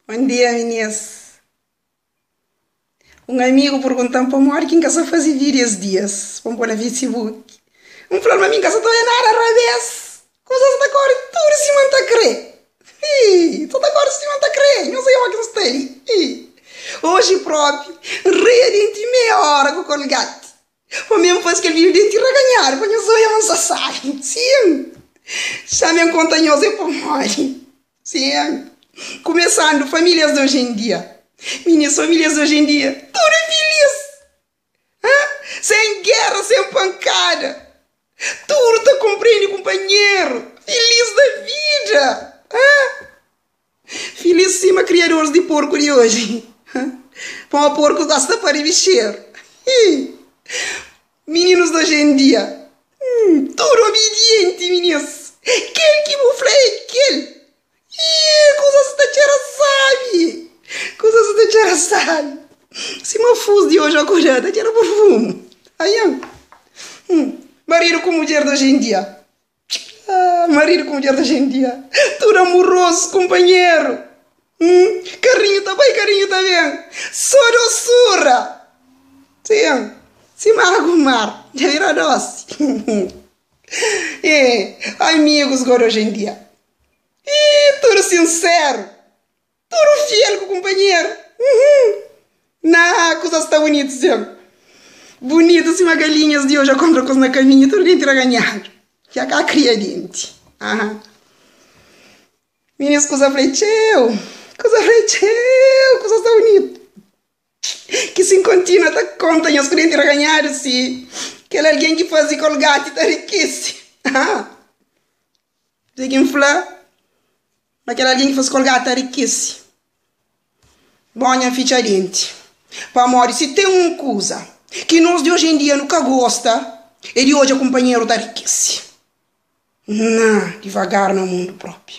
Bon dia minis. Un amigu pergunta-m pamodi ki N ka sa faze vídiu es dias pa N pô na Facebook. N fla-l ma mi N ka sa ta oja nada rabés. Kuzas ta kóre tudu sima N ta krê. Ih, ta ta kóre sima N ta krê. Nhos oja modi ki N sta li. Ih, oji própi N ria denti meia óra ku Colgate. Pa mi N faze kel vídiu denti raganhadu pa nhos oja ma N sta sábi. Sin, xa-m N konta nhos é pamodi. Sim, começando famílias de hoje em dia. Minhas famílias de hoje em dia, tudo feliz. Hã? Sem guerra, sem pancada. Tudo ta compreende companheiro. Feliz da vida. Hã? Feliz sima criadores de porco de hoje. Hã? Pô, porco gosta para bixeiro. Ih. Meninos de hoje em dia, hum, tudo obediente, meninos. Kel ki bu fla é kel. Ih, kuzas ta txera sabi. Kuzas ta txera sabi. Sima fus di hoje akorda, ta txera perfumu. Aian. Hum, marido ku mudjer de hoje em dia. Ah, marido ku mudjer de hoje em dia. Tudo amoroso, kumpanheru. Hum, carrinho ta bai, carrinho ta ben. Só doçura. Sim, sima agu mar, dja bira dosi. É, amigos gora hoje em dia. Ih, tudo sincero. Tudo fiel ku kumpanheru. Uhum. Na, kuza sta bunitu sim. Bunitu sima galinhas di oja kontra kos na kaminhu, tudu denti raganhadu. Ja ka kria denti. Aha. Minis kuza fla txeu. Kuza fla txeu, kuza sta bunitu. Ki si N kontinua ta konta nhos ku denti raganhadu si kel algen ki faze kolgati ta rikise. Aha. Kuzê ki N fla? Ma kel algen ki faze kolgati ta rikise. Bon, nha fitxa denti. Pamodi si ten un kuza ki nos di oji en dia nu ka gosta é di odja kunpanheru ta rikise. Na, divagar na mundu propi.